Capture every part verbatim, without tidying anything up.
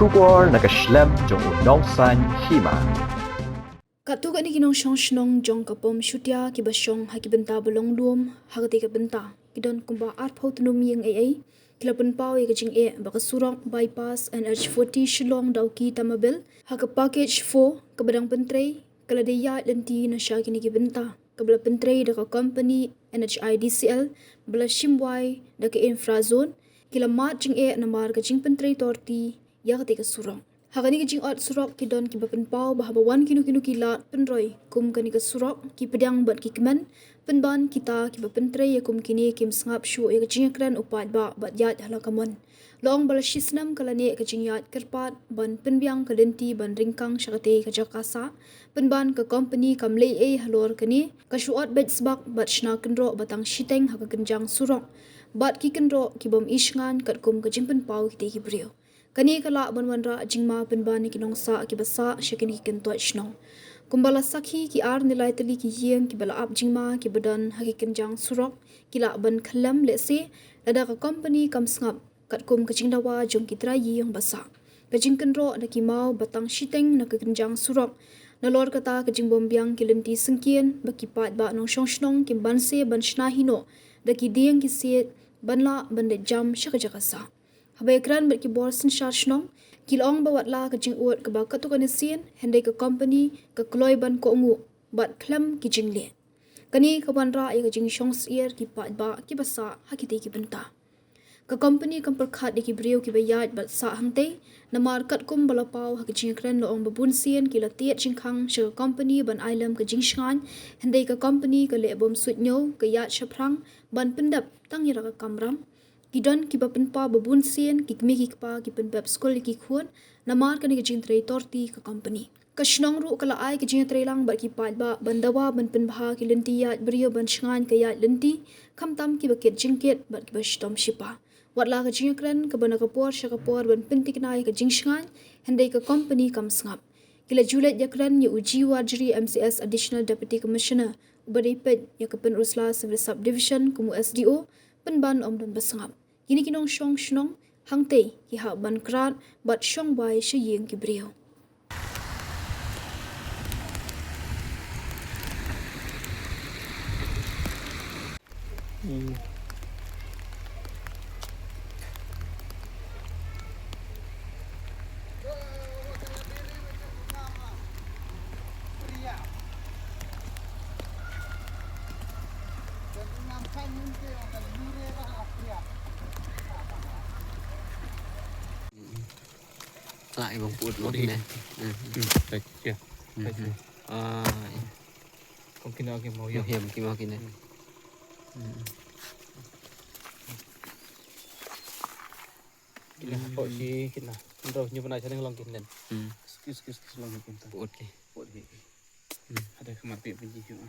Khubor na ka shlem jong u nongsan hima. Katto katne ki nongshong shnong jong ka Pom Shutia kiba shong ha ki bynta ba long lum ha katei ka bynta ki don kumba arphew tnum ïing ei ei ki la pynpaw ïa ka jingeh ba ka surok bypass N H forty Shillong Dawki Tamabil ha ka package four kaba dang pyntrei ka la dei ïaid lynti na sha kine ki bynta kaba la pyntrei da ka company N H I D C L ba la shim wai da ka Infrazone ki la mad jingeh namar ka jingpyntrei torti ïa katei ka surok. Ha kane ka jingot surok ki don kiba pynpaw ba haba wan kino kino ki lad pynroi kum kane ka surok ki pdiang bad ki kmen pynban kita kiba pyntrei ïa kum kine kim sngap shuh ïa ka jingïakren u paidbah bad ïaid ha la ka mon. La ong ba la shisnem ka la neh ka jingïaid kyrpad ban pynbiang ka lynti ban ryngkang sha katei ka jaka sah pynban ka company kam leh ei halor kane ka shu ot beit sbak bad shna kynroh ba tang shiteng ha ka kynjang surok bad ki kynroh ki bym ishngaiñ katkum ka jingpynpaw kitei ki briew. Kane ka lah ban wanrah jingma pynban ïa ki nongsah kiba sah sha kine ki kyntoit shnong. Kumba la sakhi ki ar ne lai tylli ki ïing kiba la ap jingma kiba don ha ki kynjang surok ki lah ban khyllem lehse lada ka company kam sngap katkum ka jingdawa jong ki trai ïing ba sah. Ka jingkynroh da ki maw ba tang shiteng na ka kynjang surok. Nalor kata ka jingbymbiang ki lynti syngkien ba ki paidbah nongshong shnong kim banse ban shna hi noh da ki dieng ki siej ban lah ban leit jam sha ka jaka sah. Haba ïakren bad ki bor synshar shnong ki la ong ba watla ka jingud kaba katto katne sien hynrei ka company ka kloi ban kohnguh bad khlem ki jingleh. Kane ka wanrah ïa ka jingshong syier ki paidbah kiba sah ha kitei ki bynta. Ka company kam pyrkhat ïa ki briew kiba ïaid bad sah hangtei namar katkum ba la paw ha ka jingïakren la ong ba bun sien ki la tied jingkhang sha ka company ban ai lem ka jingshngaiñ hynrei ka company ka leh bym suidñiew ka ïaid shaphrang ban pyndep tang ïa la ka kamram. Ki don kiba pynpaw ba bun sien ki kmie ki kpa ki pynbep skul ïa ki khun namar kane ka jingtrei torti ka company. Ka shnong ruh ka la ai ka jingtreilang bad ki paidbah ban dawa ban pynbha ki lynti ïaid briew ban shngaiñ ka ïaid lynti khamtam kiba kit jingkit bad kiba shitom shipa. Watla ka jingïakren kaba na ka por sha ka por ban pynthikna ïa ka jingshngaiñ hynrei ka company kam sngap. Ki la ju leit ïakren ïa u G Warjri M C S Additional Deputy Commissioner uba dei peit ïa ka Pynursla Civil Sub Division kum u S D O pynban ym don ba sngap. Kine ki nongshong shnong hangtei ki hap ban krat bad shong bai sha ïing ki briew. Lah, ibang puot mo kine. Hmm, baik, ya. Hmm. Baik, ya. Ah, ya. Kong kine, oke, mau, ya. Mau, ya, mungkin mau kine. Hmm. Hmm. Kine, hmm, kok si, kine. Ndro, nyu pernah sana ngelong kine. Hmm. Skis, skis, skis, long kine. Puot ke. Puot ke. Hmm. Ada khmat pik pynji shuh.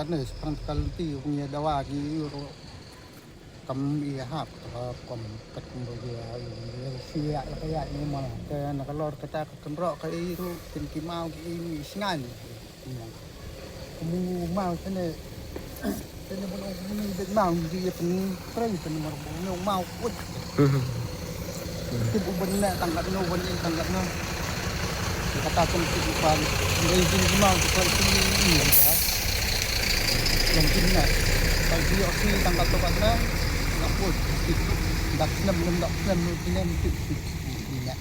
Ne, sekarang ka lynti, u ngi dawa, ngi ïoh ruh kam ïa hap, ka kom kat kumba ïa, ïa, ïa, ïa, ïa, ïa, ni ma, ka na ka lor kata ka kynroh ka i ruh, kin ki maw ki i ni sngan. Kum u maw kane, kane ban ong kum u beit maw, ngi ïa pyntrei pynmar ban ong maw kut. Mhm. Tip u ban leh tang katno, ban leh tang katno. Kata kan tip u pan. Ngi ïa pynmar maw, u pan pynmar maw. Yang pynmar. Pal ïa si tang katno katno. Ngap kut. Dak slem, lem dak slem, lu pynlem tip, tip, tip, tip.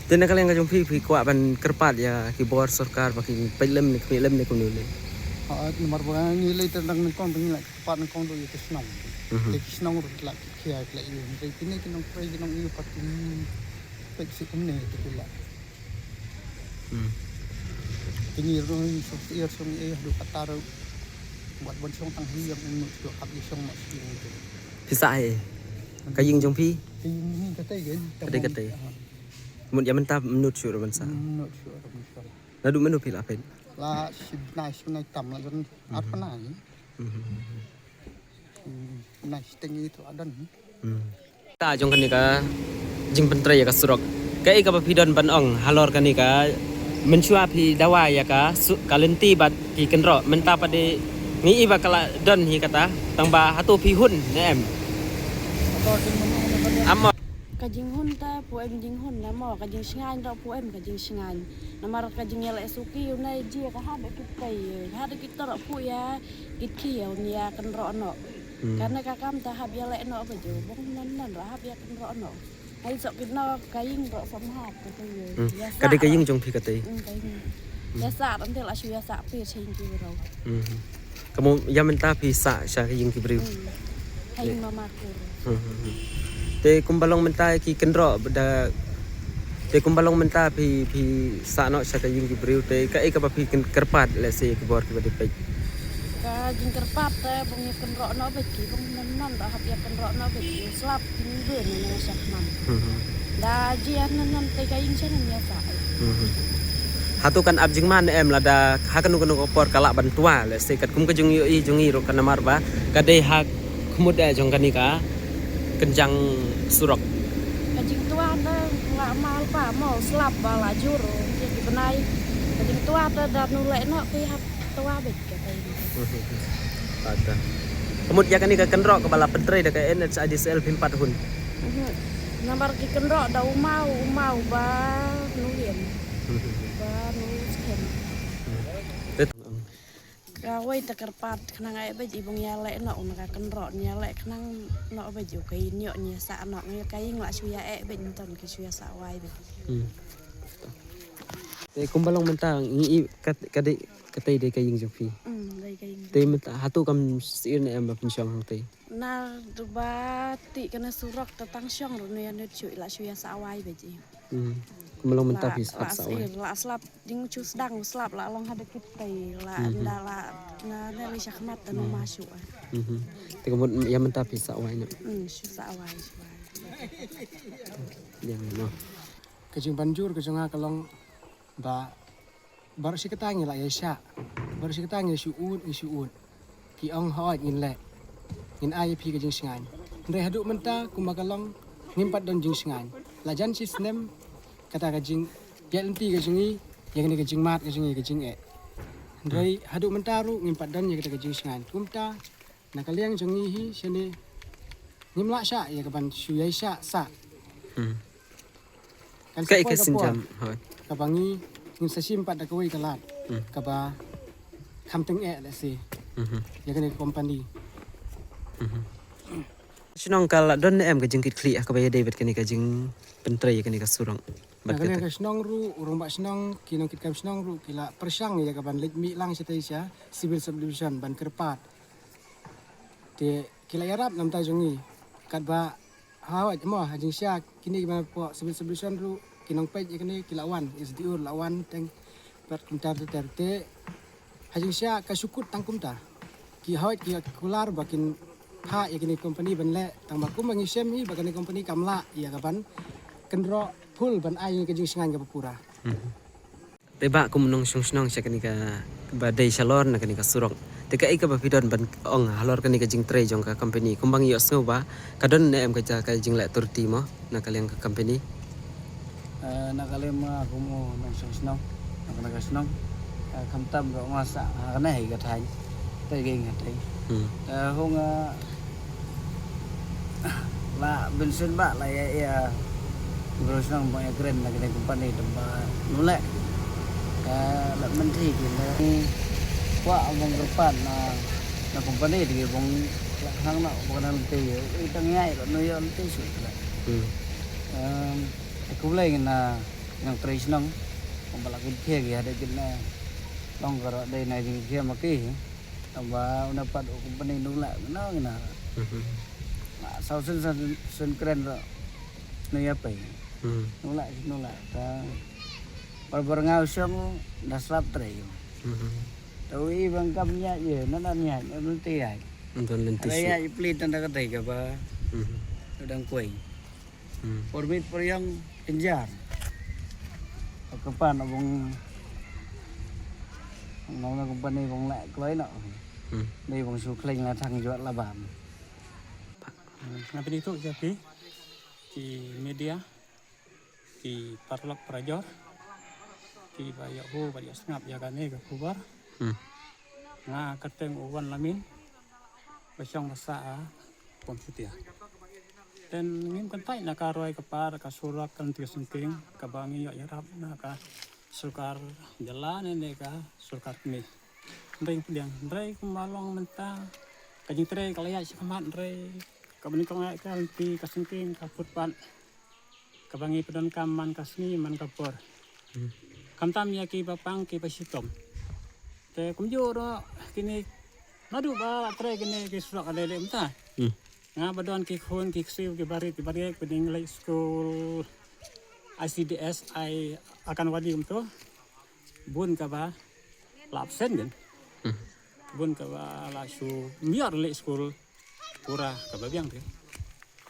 Te na ka liang ka jong phi, phi kwah ban kyrpad ïa ki bor sorkar ba kin peit lem ne khmih lem ne kumno ne? Ha, namar ba ngi lei te dang nyngkong, ba ngi la kyrpad nyngkong, duh ïa ki shnong. Mhm. Te ki shnong ruh ki la khia, ki la ïoh. Hynrei kine ki nongtrei, ki nongïoh pat, ki peit sih kumne te ki la. Hmm. Te ngi ruh ngi suk sih, suk ngi, eh, haduh katta ruh. Wat ban shong tang hi ïa, ym nud shuh hap ïa shong ma sih ngi te. Phi sah hi? Ka ïing jong phi? Ka ïing ngi katei kan. Katei, katei. Ha. Mut ïa mynta ym nud shuh ruh ban sah. Ym nud shuh ruh ban sah. Naduh mynno phi la peit? La shi bnai, shi bnai tam la jon ar bnai. Mhm. Shi bnai shiteng ito la don. Hmm. Ta jong kane ka jingpyntrei ïa ka surok. Kaei kaba phi don ban ong halor kane ka, mynshuwa phi dawa ïa ka su-, ka lynti bad ki kynroh, mynta pat de ngi i ba ka la don hi kata, tang ba hato phi hun ne em? Amo. Ka jinghun te pu em jinghun, amo ka jingsngaiñ ruh pu em ka jingsngaiñ. Namar ka jingïaleh suki une ji ka hap da ki tei, hap da ki toroh pu ïa ki khie un ïa kynroh noh. Hmm. Kane ka kam te hap ïaleh noh ba ju bong nan nan ruh hap ïa kynroh noh. Ai sok ki noh ka ïing ruh sam hap ka ïing. Hmm. Ïa ka dei sah ka ïing ruh jong phi katei. Hmm, ka ïing. Hmm. Ïa sah ruh te la shu ïa sah phi sing ki ruh. Hmm. Ka mut ïa mynta phi sah sha ka ïing ki briew. Hmm. Ka ïing mama kur. Hmm, hmm, hmm. Te kumba long mynta ki kynroh da, te kumba long mynta phi, phi sah noh sha ka ïing ki briew te kaei kaba phi kyn-, kyrpad lehse ïa ki bor kiba dei peit? Ka jingkyrpad te bong ïa kynroh noh beit ki, bong nan nan ruh hap ïa kynroh noh beit ki, slap jingbun na sha khmat. Hmm, hmm. Da ji nan nan te ka ïing sha nan ïa sah. Hmm, hmm. Hato kan ap jingman em lada ha kano kano ka por ka lah ban twa lehse katkum ka jingïohi jong ngi ruh ka namar ba ka dei ha khmut eh jong kane ka kynjang surok. Ka jingtwa te la mal pa mo slap ba la jur ki bnai. Ka jingtwa te da nu leh noh ki hap twa beit ka tai. Pata. Ka mut ïa kane ka kynroh kaba la pyntrei da ka N H I D C L phim pat hun? Mhm. Namar ki kynroh da u maw, u maw ba nu him. Mhm. Ba nu skem. Mhm. Kawei te kyrpad khnang eh beit i bong ïaleh noh na ka kynroh, ïaleh khnang noh beit u ka ïing ïoh ïa sah noh, ngi ka ïing la shu ïa eh beit, ngi ton ki shu ïa sah wai beit. Hmm. Te kumba long mynta ngi i kat-, ka dei, katei dei ka ïing jong phi. Hmm, dei ka ïing. Te mynta hato kam sir ne em ba pynshong hangtei? Na duba ti kane surok te tang shong ruh ne ïa ne shu la shu ïa sah wai beit i. Hmm. Kumba long mynta phi slap sah wai? La slap ding chu sdang slap la long hada kit tai la nda la na ne li shakhmat ta no ma shu. Mhm. Te kumba ïa mynta phi sah wai ne? Hmm, shu sah wai shu wai. Ïa no. Ka jingbanjur ka jong nga ka long ba baroh shi katta ngi la ïa shah. Baroh shi katta ngi shu ud, ngi shu ud. Ki ong hooid ngin leh. Ngin ai ïa phi ka jingsngaiñ. Hynrei haduh mynta kumba ka long ngim pat don jingsngaiñ. La jan shi snem kata ka jingïaid lynti ka jong ngi ïa kane ka jingmad ka jong ngi ka jingeh. Hynrei haduh mynta ruh ngim pat don ïa kata ka jingsngaiñ. Kumta na ka liang jong ngi hi shane ngim lah shah ïa ka ban shu ïa shah sah. Hmm. Kan ka sa poi ka por kaba ngi ngim sa shim pat da kawei ka lad kaba kham tyngeh lehse ïa kane ka company. Shnong ka la don ne em ka jingkitkhlieh ha kaba ïadei bad kane ka jingpyntrei ïa kane ka surok? Bad kane ka shnong ruh, u rangbah shnong, ki nongkitkam shnong ruh ki la pyrshang ïa ka ban leit mih lang shatei sha Civil Subdivision ban kyrpad. Te ki la ïarap na bynta jong ngi. Katba hooid mo ha jingshisha kine kiba na pdeng Civil Subdivision ruh ki nongpeit ïa kine ki la wan, S D O la wan teng bad kumta ter ter. Te ha jingshisha ka shu kut tang kumta. Ki hooid ki kular ba kin phah ïa kine company ban leh, tang ba kumba ngi shem hi ba kane company kam lah ïa ka ban kynroh full ban ai ka jingsngaiñ kaba pura. Te ba kum u nongshong shnong sha kane kaba dei shalor na kane ka surok, Te kaei kaba phi don ban ong halor kane ka jingtrei jong ka company, kumba ngi ïohsngew ba ka don ne em ka ja ka jingleh turti mo na ka liang ka company? Na ka liang ma kum u nongshong shnong, na ka shnong, khamtam ruh nga sah ha kane hi ka thaiñ, te ka ing ha thaiñ. Te hung la bensin ba la ïa ïa bro shnong ba ïa kren na kane company te ba nulek. Ka la menti ki ne kwah bang repan na na company te bang la khang na bang na lenti ïa tang ïa la no ïa lenti shu la. Khublei na nang trei shnong. Kong ba la kit khia ki hada kit na long ka ro dei na jing khia ma ki. Ba una pat u company nulek na na. Saw sen sen kren ro. Na ïa pai. Nulek nulek ta. Bar bar ngau shong da slap trei. Ta wi bang kam nya ye na na nya na lenti ai. Don lenti shu. Aya i plit na ka dei ka ba. Dang kuai. Por mit por yang kenjar. Ka pan bang nong na company bang lek kloi no. Dei bang shu kleng la thang juat la bam. Nga pynithuh ïa phi ki media, ki paralok parajor, ki ba ïoh hu ba ïoh sngap ïa kane ka khubor. Nga kyrteng u Wan Lamin, ba shong ba sah a Pom Shutia. Ten ngim kyntait na ka roi ka par ka surok kan ti sengking kaba ngi ïoh ïarap na ka sorkar jylla ne ne ka sorkar kmie. Ndrei pdiang ndrei kumba long mynta ka jingtrei ka la ïaid shakhmat ndrei kaba nyngkong ïaid ka lynti ka sengking ka putpat kaba ngi pyndonkam man ka sngi man ka por. Khamtam ïa ki ba pang ki ba shitom. Te kumjuh ruh kine naduh ba la trei kine ki surok ka dei dei mynta. Nga ba don ki khun ki ksiew ki barit ki bariat ba dang leit skul I C D S I Anganwadi kumto. Bun kaba la absent kan. Bun kaba la shu miar leit skul pura kaba biang te.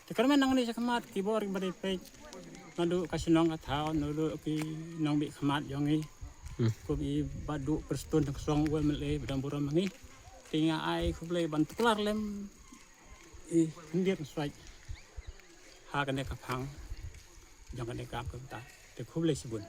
Te kyrmen nangne shakhmat ki bor ki ba dei peit naduh ka shnong ka thaw naduh ki nongbeh khmat jong ngi. Kum i Bah Duh Prestone Tynsong u M L A ba dang burom ma ngi. Te nga ai khublei ban tuklar lem i khyndiat nswait ha kane ka phang jong kane ka kam kata. Te khublei shibun.